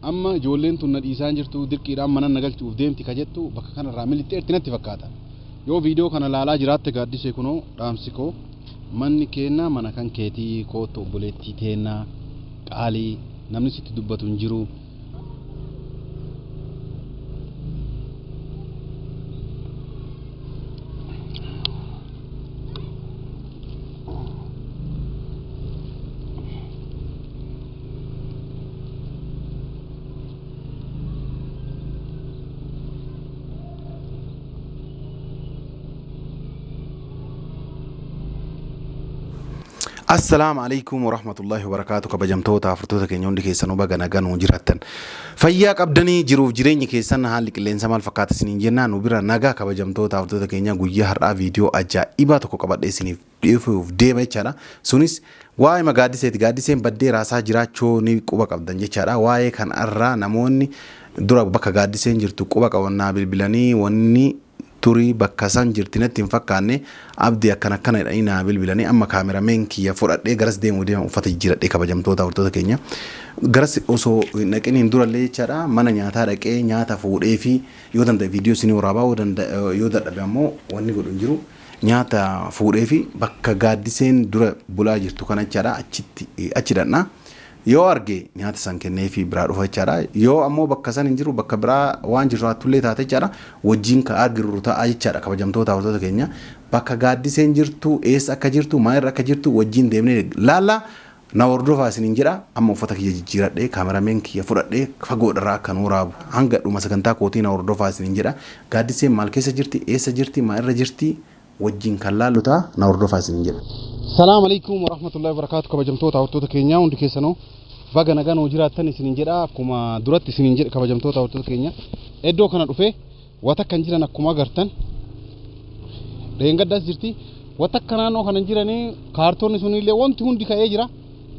Amma ijoolleen tun na dhiisaan jirtu dirqiidhaan mana na galchuuf deemti ka jettu bakka kanarraa milixxeerti natti fakkaata. Yoo viidiyoo kana laalaa jiraatte Gaaddisee kunoo dhaamsi koo manni keennaa mana kan keetii koottu obboleettii teennaa qaalii namni sitti dubbatu hin jiru. Assalaamu alaikum warahmatullahi wabarakaatu. Kabajamtoota afurtoota keenya hundi keessanuu baga nagaa nuu jiraattan. Fayyaa qabdanii jiruuf jireenyi keessan haalli qilleensa maal fakkaata isiniin jennaa nu bira nagaa. Kabajamtoota afurtoota keenya, guyyaa har'aa viidiyoo ajaa'ibaa tokko qabadhee isiniif dhiyeessuuf deema jechaadha. Sunis waa'ee Gaaddiseeti. Gaaddiseen baddee raasaa jiraachuu ni quba qabdan jechaadha. Waa'ee kanarraa namoonni dura bakka Gaaddiseen jirtu quba qabannaa bilbilanii wanni turii bakka san jirti natti hin fakkaanne, Abdii, akkana akkana jedhanii naa bilbilanii. Amma cameraman kiyya fudhadhee garas deemuu deema, uffata jijjiiradhee. Kabajamtoota hordoftoota keenya, garas osoo hin dhaqiniin durallee jechaadha, mana nyaataa dhaqee nyaata fuudhee fi yoo danda'e viidiyoo isinii waraabaa, yoo danda'e, yoo dadhabe ammoo wanni godhu hin jiru. Nyaata fuudhee fi bakka Gaaddiseen dura bulaa jirtu kana jechaadha, achitti achi dhaqna. Yoo arge nyaata san kennee fi biraa dhufa jechaadha. Yoo ammoo bakka san hin jiru, bakka biraa waan jirtu hattullee taate jechaadha, wajjin ka argiru ta'a jechaadha. Kabajamtoota hordoftoota keenya, bakka Gaaddiseen jirtu, eessa akka jirtu, maalirra akka jirtu wajjin deemnee laalla. Na hordofaa isiniin jedha. Amma uffata kiyya jijjiiradhee cameraman kiyya fudhadhee fagoodharraa akka nu waraabu hanga dhuma sagantaa kootii na hordofaa isiniin jedha. Gaaddiseen maal keessa jirti, eessa jirti, maalirra jirti, wajjin kan laallu ta'a. Na hordofaa isiniin jedha. Salaam alaikum warahmatullahi wabarakatuh. Kabajamtoota hordoftoota keenyaa hundi keessanuu baga nagaa nuu jiraattan isiniin jedha. Akkuma duratti isiniin jedhe, kabajamtoota hordoftoota keenya, iddoo kana dhufee wata kan jiran akkuma agartan dheengaddaas jirti. Wata akka naannoo kana hin jiranii kaartoonni sunillee wanti hundi ka'ee jira.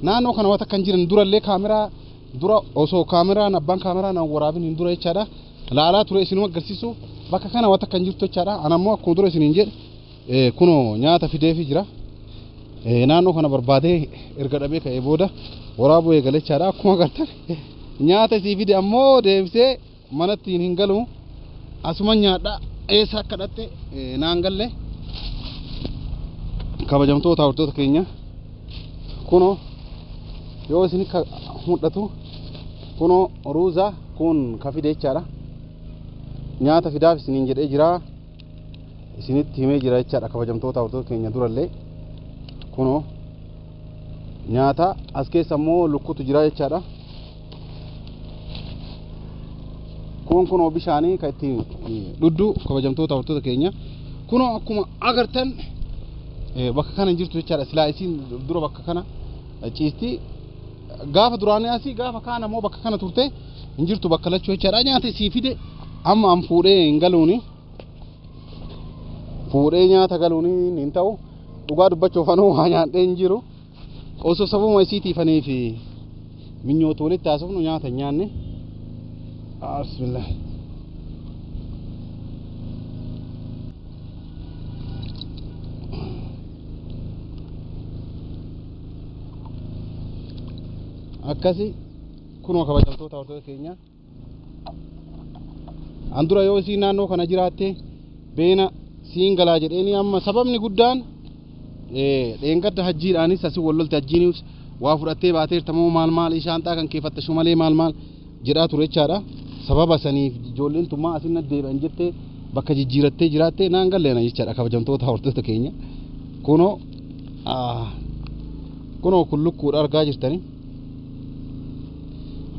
Naannoo kana wata kan jiran durallee kaameraa dura osoo kaameraan abbaan kaameraa na waraabin hin dura jechaadha. Laalaa ture isinuma agarsiisu bakka kana wata kan jirtu jechaadha. Ana ammoo akkuma dura isiniin jedhe kunoo nyaata fideefii jira. Naannoo kana barbaadee erga dhabee ka'ee booda waraabuu eegale jechaadha. Akkuma agartan nyaata isii fide ammoo deebisee manatti hin galu, asuma nyaadha. Eessa akka dhatte naan galle. Kabajamtoota hordoftoota keenya, kunoo yoo isin mul'atu kunoo ruuza kun ka fide jechaadha. Nyaata fidaaf isiniin jedhee jira, isinitti himee jira jechaadha. Kabajamtoota hordoftoota keenya, durallee kunoo nyaata as keessa immoo lukkutu jira jechaadha. Kun kunoo bishaanii kan ittiin dhuddu. Kabajamtoota hordoftoota keenya, kunoo akkuma agartan bakka kana hin jirtu jechaadha. Silaa isiin dura bakka kana ciisti gaafa duraanii asii, gaafa kaan ammoo bakka kana turte, hin jirtu bakka lachuu jechaadha. Nyaata isii fide amma an fuudhee hin galuuni, fuudhee nyaata galuuni hin ta'u. Dhugaa dubbachuuf anuu waa nyaadhee hin jiru. Osoo sababuma isiitiifanii fi minyootu walitti haasofnu nyaata hin nyaanne. Bismillah. Akkasi kunoo, kabajamtoota hordoftoota keenya, an dura yoo isiin naannoo kana jiraatte beena siin galaa jedheeni. Amma sababni guddaan dheengadda hajjiidhaanis asii wal lolte. Hajjiinis waa fudhattee baateerta moo maal maal shaanxaa kan kee fattashu malee maal maal jedhaa ture jechaadha. Sababa saniif ijoolleen tun maa asin deebi'an jettee bakka jijjiirattee jiraatte naan galleena jechaadha. Kabajamtoota hordoftoota keenya, kunoo kunoo kun lukkuudha argaa jirtanii.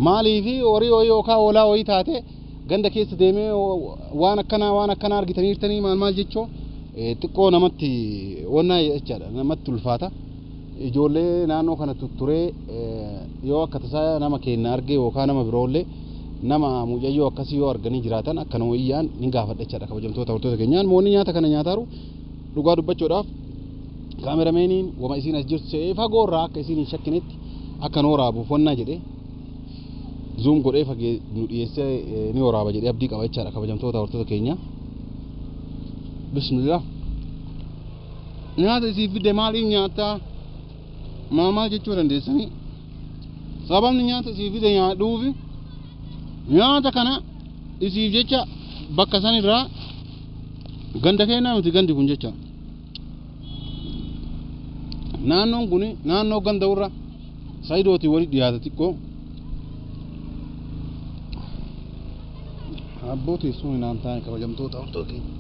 Maaliifi horii wayii yookaan hoolaa wayii taate ganda keessa deemee waan akkanaa waan akkanaa argitanii jirtanii maal maal jechuu xiqqoo namatti wannaa jechaadha, namatti ulfaata. Ijoollee naannoo kana tutturee yoo akka tasaa nama keenya arge yookaan nama biroollee nama mucayyoo akkasii yoo arganii jiraatan akkanuma iyyaan ni gaafadha jechaadha. Kabajamtoota hordoftoota keenyaan, moonni nyaata kana nyaataaru dhugaa dubbachuudhaaf cameramaniin wama isiin as jirtu se'ee fagoo irraa akka isiin hin shakkinetti akka nu waraabuuf wannaa jedhee zoom godhee fagee nu dhiyeessee ni waraaba jedhee abdii qaba jechaadha. Kabajamtoota hordoftoota keenya, bismillah. Nyaata isii fide maaliin nyaataa maal maal jechuu dandeessanii, sababni nyaata isii fide nyaadhuufi. Nyaata kana isiif jecha bakka san irraa ganda keenyaa miti gandi kun jecha. Naannoon kun naannoo ganda warra Saayidootii walitti dhiyaata xiqqoo. Abboo teessuma naan taa'e kabajamtoota hordoftoota keenya.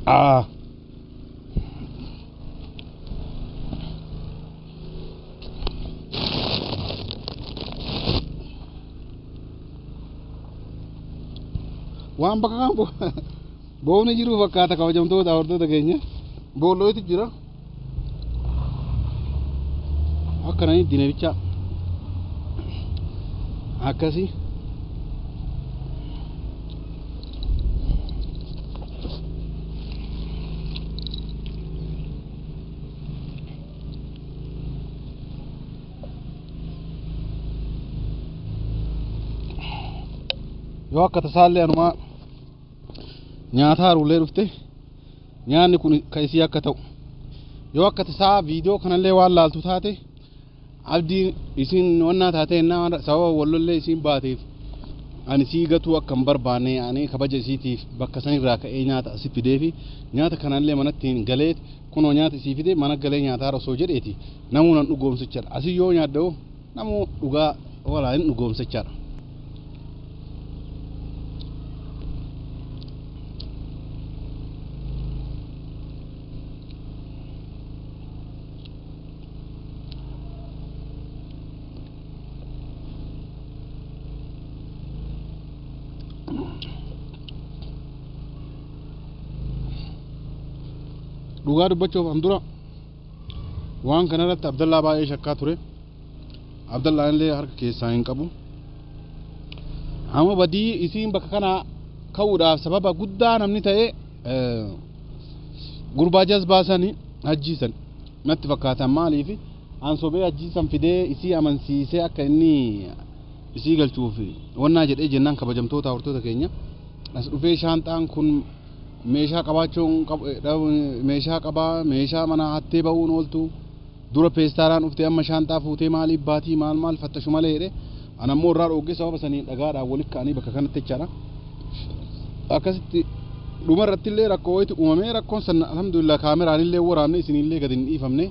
Ah. Waan bakka kan boofni jiru fakkaata kabajamtoota hordoftoota keenya. Boollootu jira. Akkana inni dinabicha akkasii. Yoo akka tasaallee anumaa nyaata haruullee dhufte nyaanni kun ka isii akka ta'u yoo akka tasaa viidiyoo kanallee waan laaltu taate abdiin isin wannaa taate ennaa sababa wallollee isiin baateef ani sii gatuu akka hin barbaanne ani kabaja isiitiif bakka sanirraa ka'ee nyaata asi fideefi nyaata kanallee manatti hin galee kunoo nyaata isii fide mana galee nyaataa osoo jedheeti namuu nan dhugoomsichaadha. Asii yoo nyaadda namuu dhugaa walaa hin dhugoomsichaadha. Dhugaa dubbachuuf an dura waan kana irratti Abdallaa baay'ee shakkaa ture. Abdallaan illee harka keessaa hin qabu. Amma badii isiin bakka kana ka'uudhaaf sababa guddaa namni ta'e gurbaa jazbaa sanii ajjiisan natti fakkaatan maaliif an sobee ajjiisan fidee isii amansiisee akka inni isii galchuuf wannaa jedhee jennaan kabajamtoota hordoftoota keenya as dhufee shaanxaan kun meeshaa qabaachuun meeshaa qabaa meeshaa mana hattee ba'uun ooltu dura peestaaraan dhuftee amma shaanxaa fuutee maaliif baatii maal maal fattashu malee jedhe an ammoo irraa dhoogge sababa saniin dhagaadhaan walitti ka'anii bakka kanatti jechaadha. Akkasitti dhuma irratti illee rakkoo wayitu uumamee rakkoon san alhamdulillah kaameraan illee waraabne isinillee gadi hin dhiifamne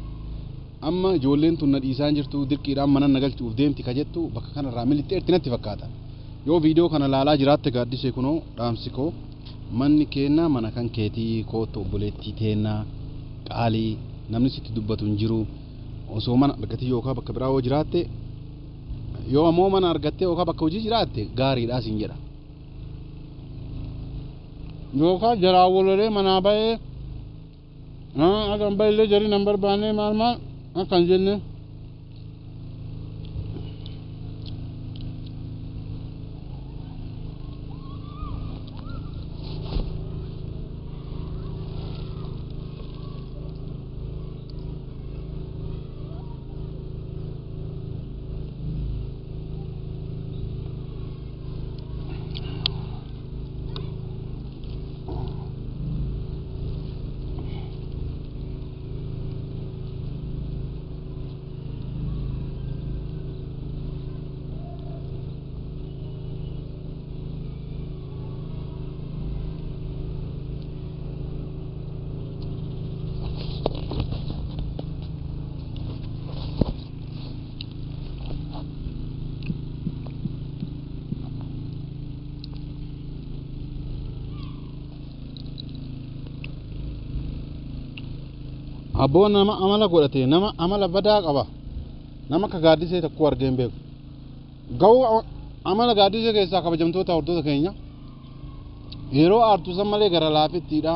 amma ijoolleen tun na dhiisaan jirtu dirqiidhaan mana na galchuuf deemti ka jettu bakka kanarraa milixxeerti natti fakkaata. Yoo viidiyoo kana laalaa jiraatte gaaddisee kunoo dhaamsi koo manni keenna mana kan keetii kootu obboleettii teennaa qaalii namni sitti dubbatu hin jiru osoo mana argatee yookaan bakka biraa yoo jiraatte yoo ammoo mana argattee yookaan bakka hojii jiraatte gaariidhaa siin jedha. Yookaan jaraa walolee manaa ba'ee akka hin ba'illee jarii nan barbaanne maal maal akka hin jenne. Abboon nama amala godhate nama amala badaa qaba nama akka gaaddisee tokko argee hin beeku. Ga'uu amala gaaddisee keessaa kabajamtoota hordoftoota keenya yeroo aartu san malee gara laafettiidha.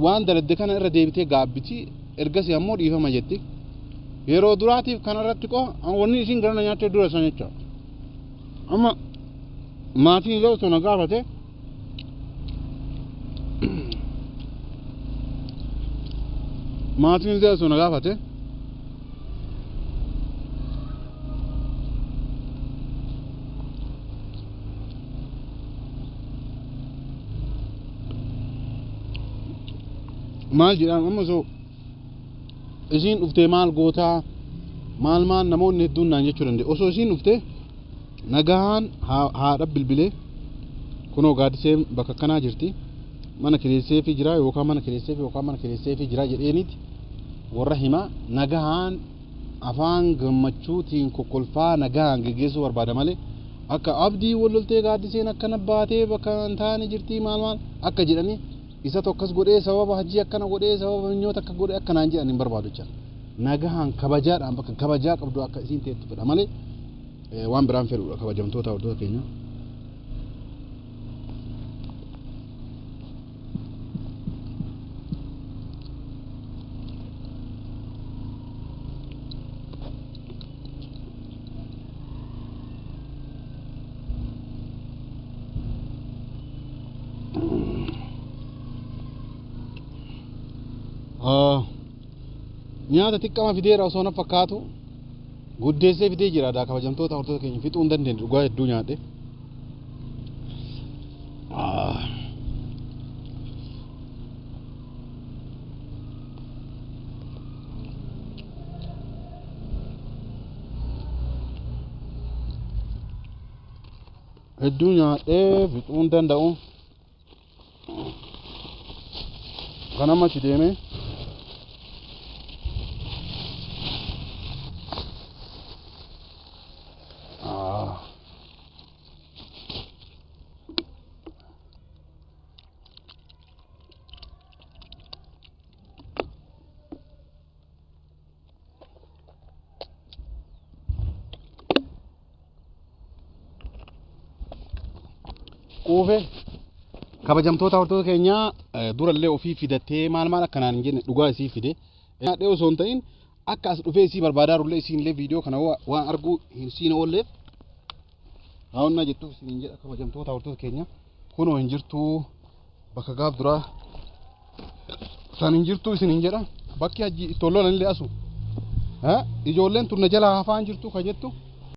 Waan daladde kana irra deebitee gaabbiti ergasii ammoo dhiifama jetti. Yeroo duraatiif kana irratti qofa wanni isin gara na nyaattee dura san jecha. Amma maatiin illee osoo na gaafate Maatiin isaa osoo na gaafate maal jedhaan amma osoo isiin dhuftee maal gootaa maal maal namoonni hedduun naan jechuu danda'e osoo isiin dhuftee nagaan haadha bilbilee kunoo gaaddisee bakka akkanaa jirti mana kireesseefii jira yookaan mana kireesseefii yookaan mana kireesseefii jira jedheeniiti warra himaa nagaan afaan gammachuutiin kokkolfaa nagaan geggeessuu barbaada malee akka abdii walloltee gaaddiseen akkana baatee bakka hin taane jirti maal maal akka jedhanii isa tokkos godhee sababa hajii akkana godhee sababa minyoota akka godhee akkanaan jedhan hin barbaadu jechuudha. Nagaan kabajaadhaan bakka kabajaa qabdu akka isiin teettu fedha malee waan biraan fedhudha kabajamtoota hordoftoota keenya. Nyaata xiqqama fideera osoo na fakkaatu guddeessee fidee jira daa kabajamtoota hordoftoota keenya fixuu hin dandeenye dhugaa hedduu nyaadhe. Hedduu nyaadhee fixuu hin danda'u. Kan amma achi deemee quufe kabajamtoota hordoftoota keenyaa durallee ofii fidattee maal maal akkanaan hin jenne dhugaa isii fide. Nyaadhee osoo hin ta'in akka as dhufee isii barbaadaa jirullee isiinillee viidiyoo kana waan arguu hin siin oolleef haawwannaa jettuuf isiniin jedha kabajamtoota hordoftoota keenya kunoo hin jirtuu bakka gaaf duraa san hin jirtuu isiniin jedha bakki hajji itti ol lolanillee asu ijoolleen tun na jalaa hafaan jirtu ka jettu